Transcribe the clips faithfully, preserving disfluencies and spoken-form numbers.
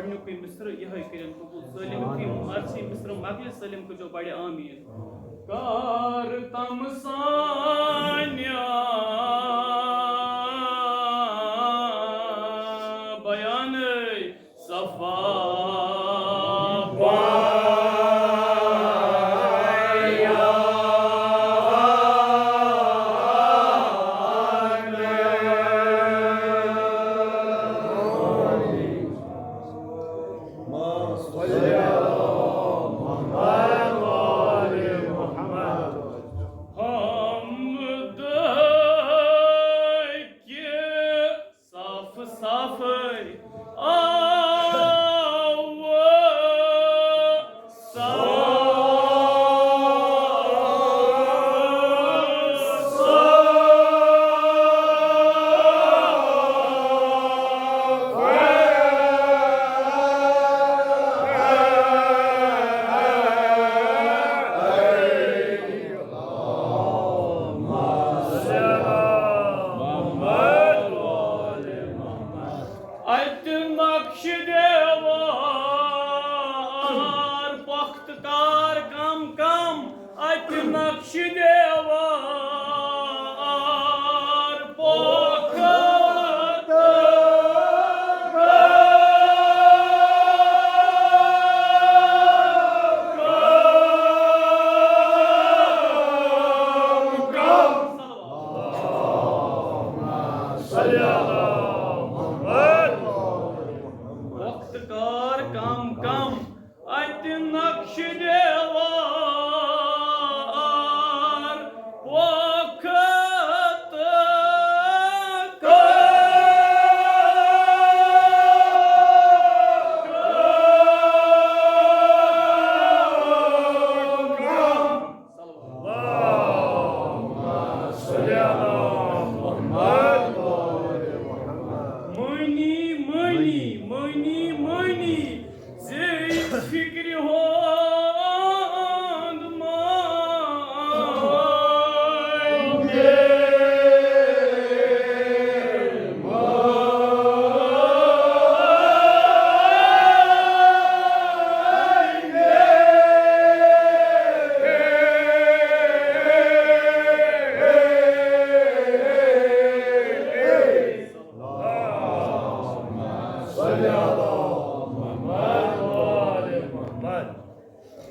گۄڈٕنیُکُے مصرٕ یِہوٚے کٔرِن قبوٗل۔ سٲلِم یُتھُے مرژی مصرٕ مۄکلہِ، سٲلِم کٔرۍزیو بڑِ آمیٖن۔ کار تم سانیا بیان صفا حمد کہ صاف صافے آو۔ اتہِ نقش دیوار پۄختہٕ کار کم کم، اتہِ نقش دیوار پۄختہٕ کم کم۔ وقت کار کم کم، اتہِ نقش دیوار پۄختہٕ کم۔ معنی، معنی، معنی، معنی، زِ فکرِ ہُنٛد معنی۔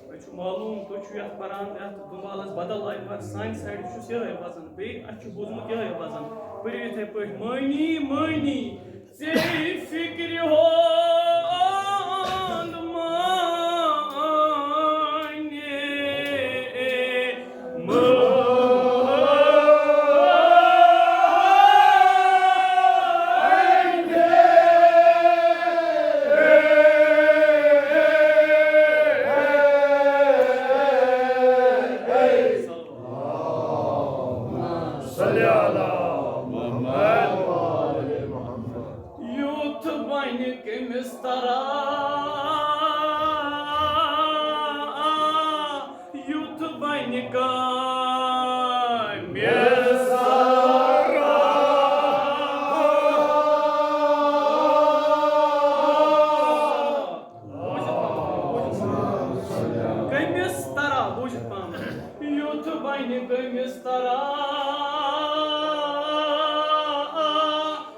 تۄہہِ چھُ معلوٗم، تُہۍ چھِو یَتھ پَران، یَتھ دُمالَس بدل آیہِ، مگر سانہِ سایڈٕ چھُس یِہوٚے وزن۔ بیٚیہِ اَسہِ چھُ بوٗزمُت یِہوٚے وزن۔ پٔرِو یِتھَے پٲٹھۍ، مٲنی، مٲنی، ژے فِکرِ ہُنٛد معنی۔ یُتھ بنہِ کٔمِس تران، یُتھ بنہِ کٲمِل سرا۔ بوٗزِتھ پانہٕ، بوٗزِتھ پانہٕ۔ کٔمِس ترا، بوٗزِتھ پانہٕ۔ یُتھ بنہِ کٔمِس ترا۔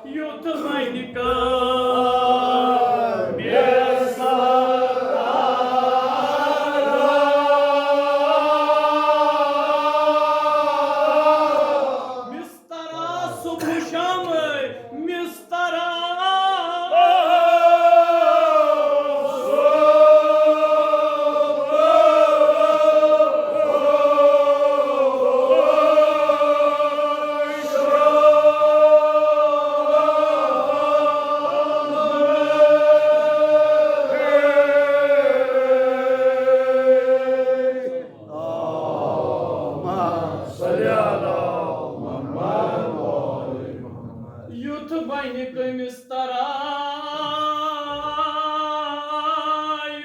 یُتھ وۄنۍ کٲمِل سرا۔ مِس ترا صبح شامے، مِس ترا۔ یُتھ بنہِ کٔمِس ترا،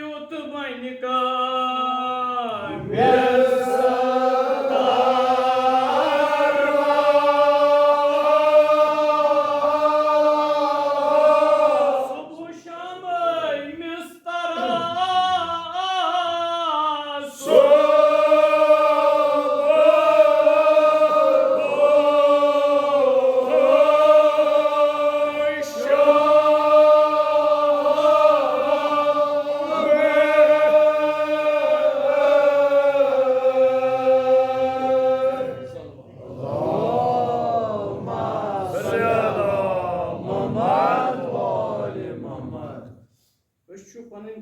یُتھ بنہِ کٲمِل سرا۔ صبح شامے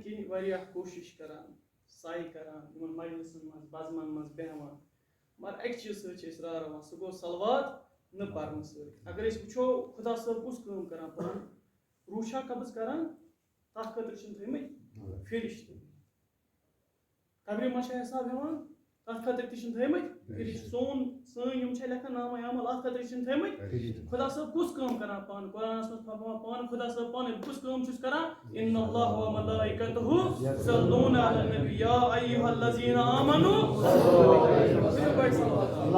کِنۍ واریاہ کوٗشِش کران، سعی کران، یِمن مجلسن منٛز، بزمن منٛز بیٚہوان، مگر اَکہِ چیٖزٕ سۭتۍ چھِ أسۍ راوراوان، سُہ گوٚو صلوات نہٕ پرنہٕ سۭتۍ۔ اگر أسۍ وٕچھو، خۄدا صٲب کُس کٲم کران پانہٕ؟ روح چھا قبض کران؟ تَتھ خٲطرٕ چھِنہٕ تھٲومٕتۍ فرشتہٕ۔ قبرِ منٛز چھا حساب ہٮ۪وان؟ تَتھ خٲطرٕ تہِ چھِنہٕ تھٲومٕتۍ فرشتہٕ۔ سون، سٲنۍ یِم چھا لیکھان نامہ عمل، اَتھ خٲطرٕ چھِنہٕ تھٲومٕتۍ۔ خۄدا صٲب کُس کٲم کران پانہٕ؟ قرآنَس منٛز فرماوان پانہٕ خۄدا صٲب پانہٕ، بہٕ کُس کٲم چھُس کران؟ ان اللہ و ملائکتہ یصلون علی النبی یا ایھا الذین آمنوا صلوا علیہ وسلم۔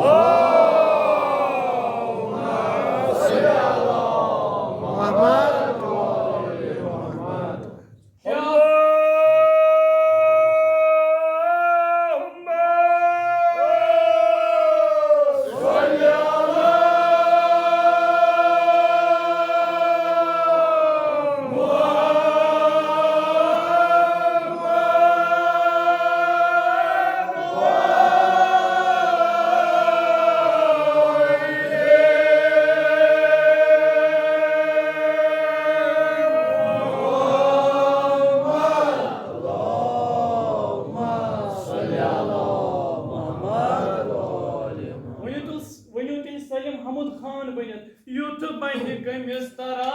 ؤنِو تیٚلہِ، ؤنِو تیٚلہِ سٲلِم حمد خان بٔنِتھ، یُتھ بَنہِ کٔمِس تران،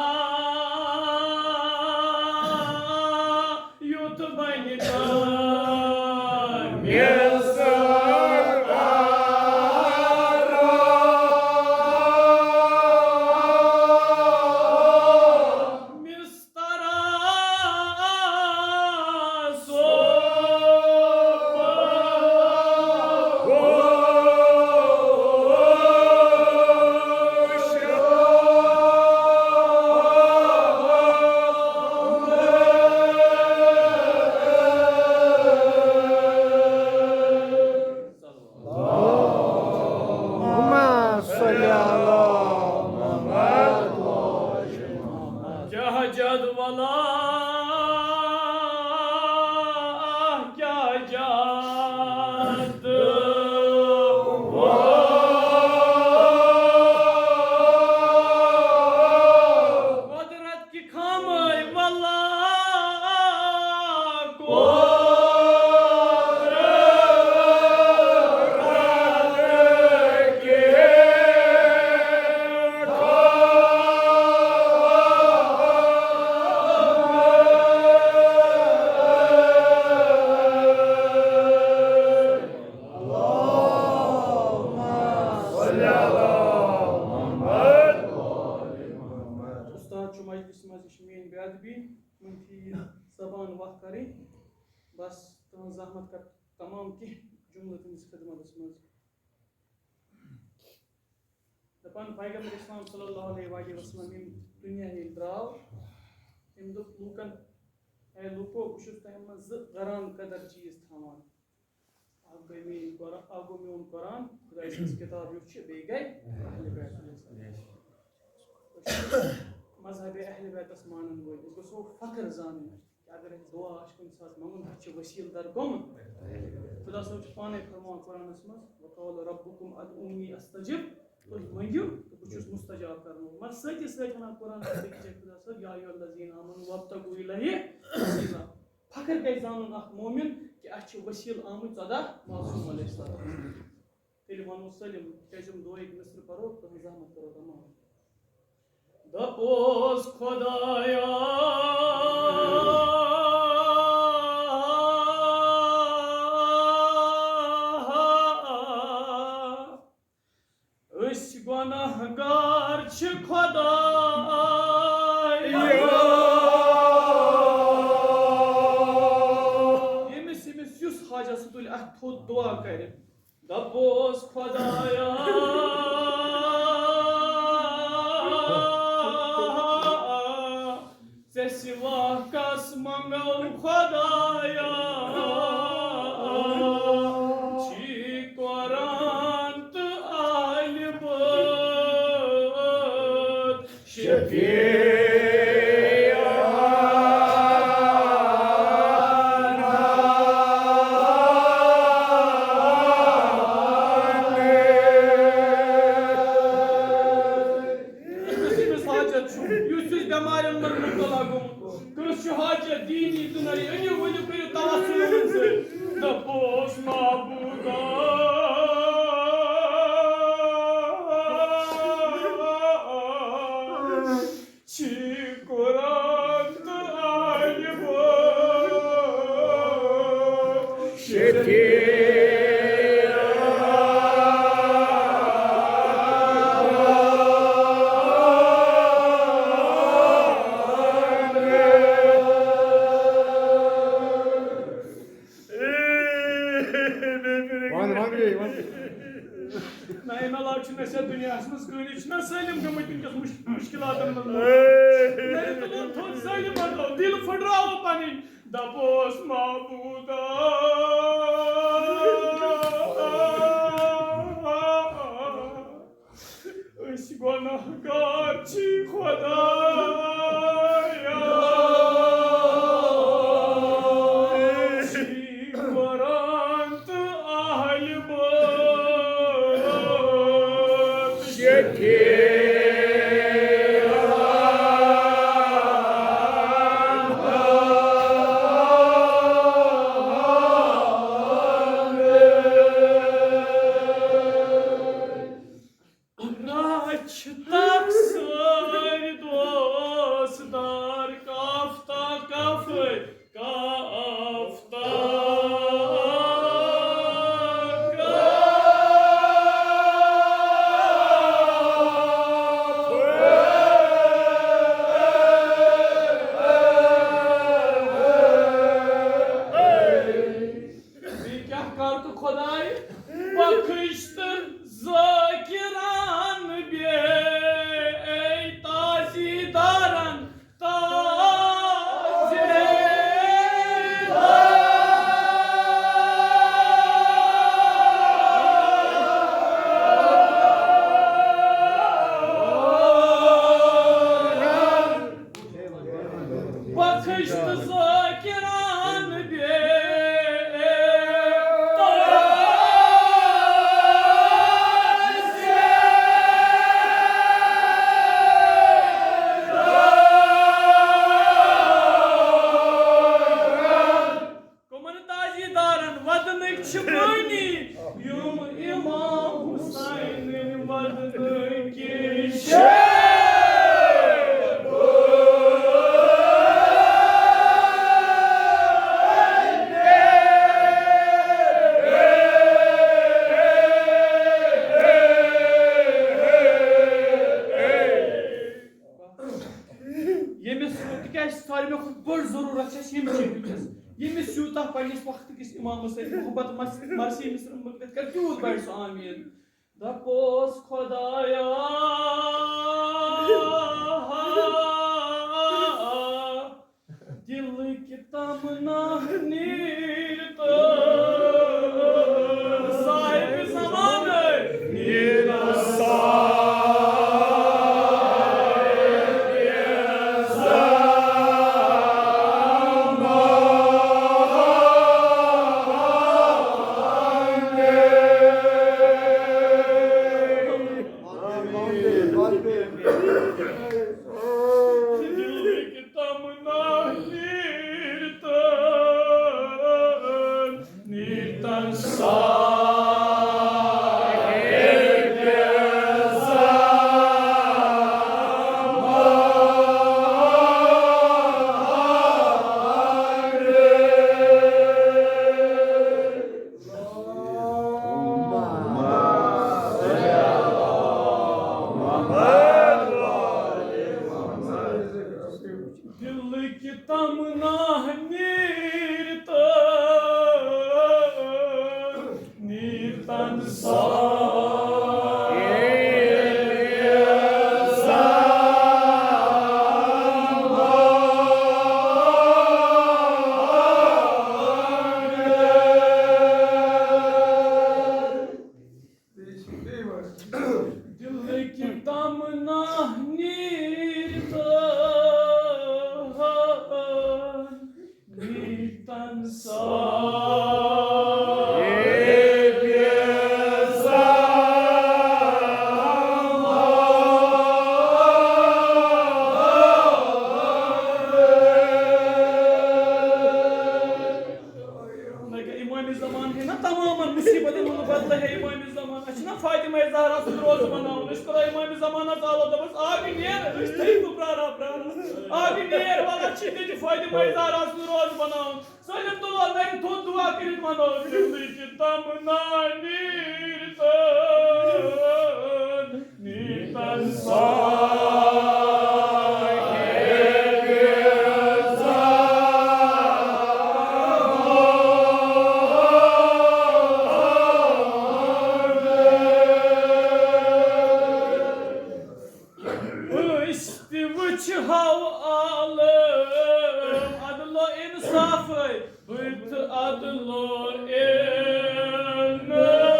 یُتھ بَنہِ کٔمِس تران۔ اللهم صل على محمد۔ کیٛاہ جد ولا، کیٛاہ جد۔ قدرت کی خامے ولا کو۔ استاد چھُ مجلسہِ منٛز، یہِ چھِ میٛٲنۍ بے ادبی، وۄنۍ تہِ یہِ زبان وَتھ کَرٕنۍ۔ بس تُہٕنٛز زحمت کَر تمام کینٛہہ جملہٕ تٔمِس خدمتس منٛز۔ دَپان پیغمبر اسلام صلی اللہ علیہ وآلہ وسلم ییٚمہِ دُنیا ییٚلہِ درٛاو، تٔمۍ دوٚپ لوٗکن، اے لوٗکو، بہٕ چھُس تۄہہِ منٛز زٕ غران قدر چیٖز تھاوان۔ اکھ گٔے میٛٲنۍ قرآن، اکھ گوٚو میون قرآن، خۄداے سٕنٛز کِتاب یُس چھِ، بیٚیہِ گٔے اہل بیت علیہ السلام۔ أسۍ چھِ مذہبِ اہل بیتس مانن وٲلۍ، أسۍ گژھو فخر زانٕنۍ۔ کہ اگر اسہِ دعا آسہِ کُنہِ ساتہٕ منٛگُن، اسہِ چھِ وسیٖلہٕ در کٕم؟ خدا صٲب چھُ پانے فرماوان قرآنس منٛز، "وقال ربکم ادعونی استجب"، تُہۍ منٛگِو تہٕ بہٕ چھُس مستجاب کرن وول۔ مگر سۭتی سۭتۍ ونان قرآنس بیٚکہِ جایہِ خدا صٲب، "یا ایھا الذین آمنوا وابتغوا الیہ الوسیلہ"۔ فخر گژھِ زانُن اکھ مومن کہ اسہِ چھِ وسیٖلہٕ آمٕتۍ ژۄداہ معصوم علیہ السلام۔ تیٚلہِ وَنو سٲلِم، تِکیٛازِ یِم دُعٲیِکۍ مِصرٕ پَرو، تُہٕنٛز زحمت کَرو تَمام۔ دوٚپُس خۄدایا، أسۍ گۄناہ گار چھِ خۄدایا۔ ییٚمِس، ییٚمِس یُس حاجت سُہ تُلہِ اَتھٕ تھوٚد دُعا کَرِ۔ دوٚپُس خۄدایا، ژےٚ سِوا کس منٛگو خۄدایا؟ چھی قرآن تہٕ آلہِ بٲتھ شفیع یُس حاجت چھُ، یُس یُس بٮ۪مارٮ۪ن منٛز مُبتلا گوٚمُت اوس، کٲنٛسہِ چھُ حاجت دیٖنی دُنیاہی، أنِو ؤنِو، کٔرِو توسل یِمن سۭتۍ۔ دَپوس معبوٗدا، چھی قرآن تہٕ عالمو شفیع۔ وَن، وَن بیٚیہِ، وَن۔ نہ، اَمہِ علاوٕ چھُنہٕ اَسہِ یَتھ دُنیاہَس منٛز کٕہٕنۍ، أسۍ چھِنہ سٲلِم گٔمٕتۍ وٕنکیٚس مُش-، مُشکِلاتَن منٛز۔ نہ، یہِ تُلُن تھوٚد سٲلِم بدلو، دِل پھٕٹراوو پَنٕنۍ۔ دَپوس معبوٗدا، أسۍ گۄناہگار چھی خۄدایا، چھی قرآن تہٕ اہل بیت شفیع۔ رچھ تخت سٲرۍ دوست دار، کافتہ کفر، کافتہ کفر۔ بیٚیہِ کیٛاہ کَر تہٕ خۄداے بخش تہٕ ذٲکِران بیٚیہِ، اے تازی دارن تازی۔ بخش تہٕ ذاکران بیٚیہِ۔ کمن تازی دارن ودنٕکۍ چھِ بٲنی، یِم امام حسینٕنۍ ودنٕکۍ چھِ۔ ییٚمِس، تِکیٛازِ ساروی کھۄتہٕ بٔڑ ضروٗرت چھِ اَسہِ ییٚمہِ چیٖزٕچ، ییٚمِس یوٗتاہ پننِس وقتہٕ کِس اِمامَس سۭتۍ محبت مَس-، مرثی مِصرَن مُتعلِق کَرِ، تیوٗت بَڑِ سُہ۔ آمیٖن۔ دَپوس خۄدایا، دِلٕکۍ تمنا نیٖر تہٕ صاحب زمانہٕ نیٖر تہٕ صاحب زمانہٕ۔ دِلٕکۍ تمنا نیٖرتن، نیٖرتن ساحل دِلٕکۍ تمنا نیٖرتن، نیٖرتن ساحل دِلٕکۍ تمنا نیٖرتن، نیٖرتن ساحل زمانس آلو، دوٚپُس، "آ، بہٕ نیرٕ، أسۍ تھٲیِو بہٕ پرٛاران، پرٛاران۔ آ، بہٕ نیرٕ، وَلہٕ، اَتھ چھِ ییٚتہِ فٲیدٕ مٲیِدار آسنہٕ روز بناوُن۔" سٲلِم تُلو نَرِ تھوٚد دُعا کٔرِتھ وَنو، "زِندگی چھِ تَمنا نیٖرتَن، نیٖرتَن ساحِل زار۔" أسۍ تہِ وٕچھ ہاو عالم عدل و انصافے، بہٕ تہٕ عدل و انصاف۔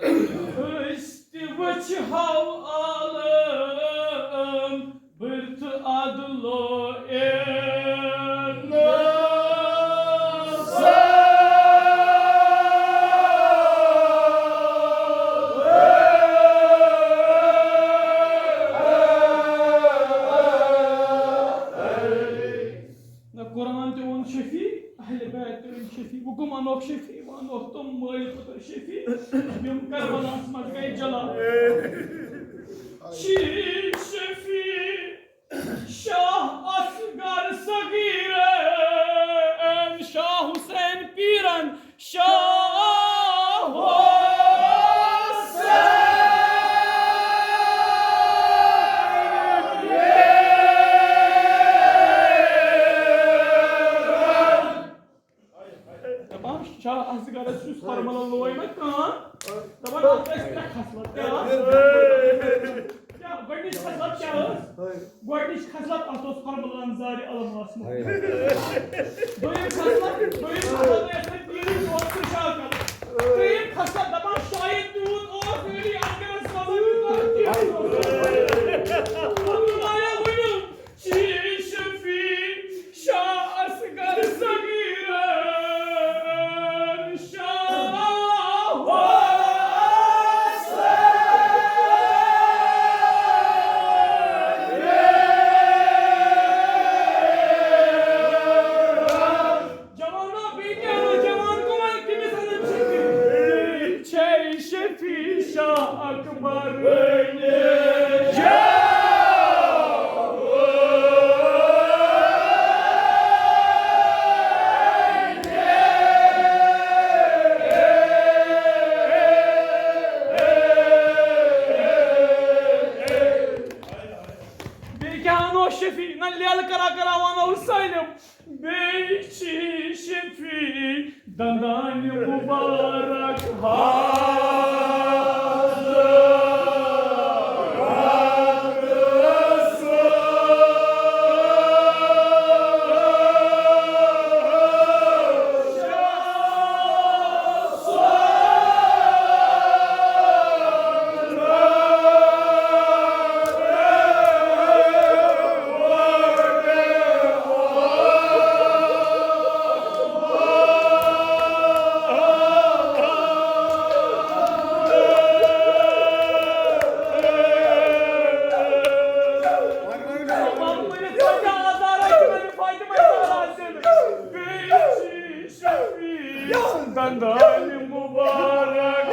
أسۍ تہِ وٕچھ ہاو عالم، بہٕ تہٕ عدل و انصاف۔ نہ، قرآن تہِ ووٚن شفیع، اہل بیت تہِ ؤنۍ شفیع، وۄنۍ کٕم انوکھ شفیع؟ وۄنۍ انوکھ تِم مٲلۍ پُتر شفیع، یِم کربلاہس منٛز گٔے جلال۔ چھی شفیع شاہ اصغر صغیرن، شاہ حسین پیرن، شاہ حسین۔ دَپان شاہ اصغرس یُس پرملن لوے نا کان، دَپان اَتھ ٲسۍ ترٛےٚ خصلت۔ کیٛاہ؟ کیٛاہ؟ گۄڈٕنِچ خصلت کیٛاہ ٲس؟ گۄڈٕنِچ خصلت، اَتھ اوس پرملن زارِ علم آسمُت۔ دوٚیِم خصلت، دوٚیِم خصلت ٲس تٔمۍ پیٖرِس اوس سُہ شاہ کَرُن۔ ترٛیٚیِم خصلت، دَپان شاید تیوٗت اوس نہٕ علی اصغرس منٛز یوٗتاہ کینٛہہ۔ عبداللہ ؤنِو، چھی شفیع شاہ اصغر صغیرن شاہ حسین۔ جوانو، بیٚیہِ کیٛاہ وَنو؟ جوان کٕمَن، کٔمِس وَنان چھِ؟ چھے شفیع شاہ اکبر۔ بیٚیہِ کیٛاہ وَنو شفیع؟ نہ، لیلہٕ کرا کرا وَنو سٲلِم۔ بیٚیہِ چھی شفیع دندانہِ مُبارک حضرت۔ دندانہِ مُبارک۔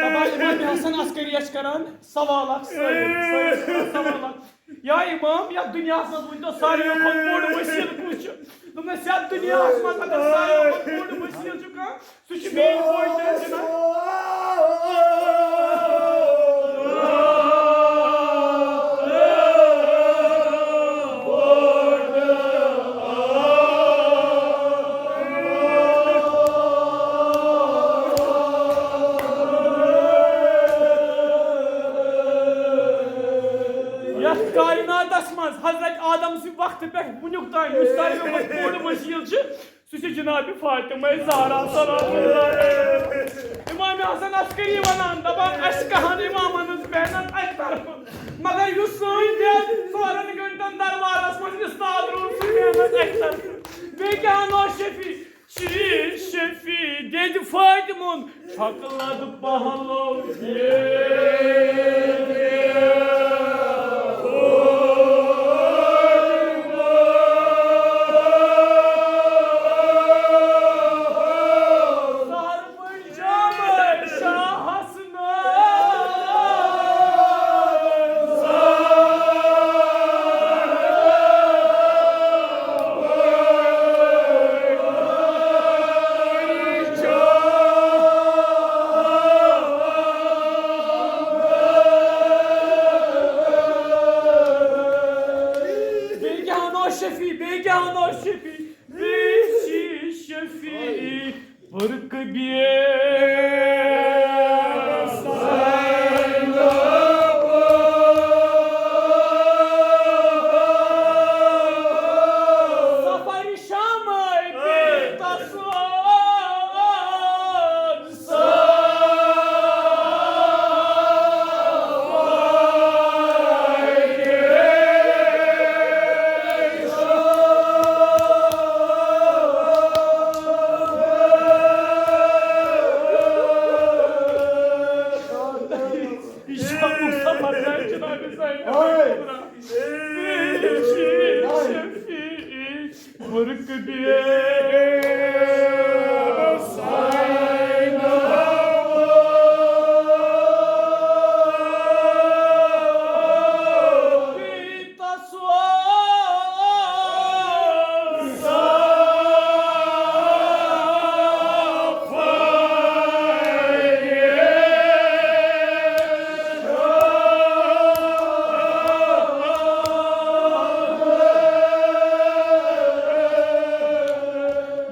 دپان امام حسن عسکری چھِ کران سوال اکھ، سٲری، سٲری چھِ کران سوال اکھ۔ یا امام، یتھ دُنیاہس منٛز ؤنۍتو ساروِیو کھۄتہٕ بوٚڑ وسیٖلہٕ کُس چھُ؟ دوٚپنس، یتھ دُنیاہس منٛز اگر ساروِیو کھۄتہٕ بوٚڑ وسیٖلہٕ چھُ کانٛہہ، سُہ چھُ میٛٲنۍ بوے تہٕ جناب۔ کائناتس منٛز حضرت آدم سٕنٛدِ وقتہٕ پٮ۪ٹھ وُنیُک تام یُس ساروی کھۄتہٕ بوٚڑ وسیٖلہٕ چھُ، سُہ چھِ جناب فاطمہ زہرا سلام اللہ علیہا۔ امام حسن عسکری ونان، دپان، اسہِ کہن امامن ہٕنٛز محنت اکہِ طرفہٕ، مگر یُس سٲنۍ دٮ۪د ژورن گھنٹن دربارس منٛز استاد روٗد، سُہ محنت اکہِ طرفہٕ۔ بیٚیہِ کیٛاہ انو شفیع؟ شی شفیع دٮ۪دِ فاطمہ ہُنٛد چھۄکہٕ لد پہلو۔ بیٚیہِ کیٛاہ وَنو شفیع، بیٚیہِ کیٛاہ وَنو شفیع، بیٚیہِ چھِ شفیع۔ فرقہٕ بیٚیہِ۔ سفر شامے پیٖتس۔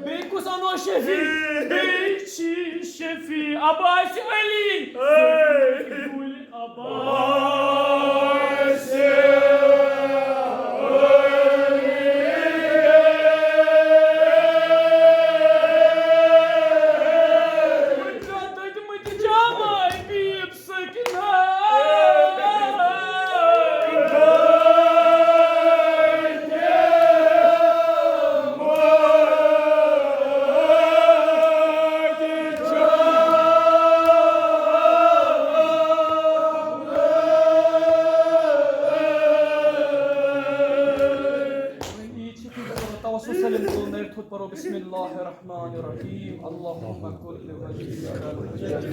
بیٚیہِ کُس اَنو شفیع؟ بیٚیہِ چھِ شفیع عباس علی۔ عباس۔ توسل سلیم کو نیر تھوت پرو۔ بسم اللہ الرحمن الرحیم۔ اللہم کل وجہک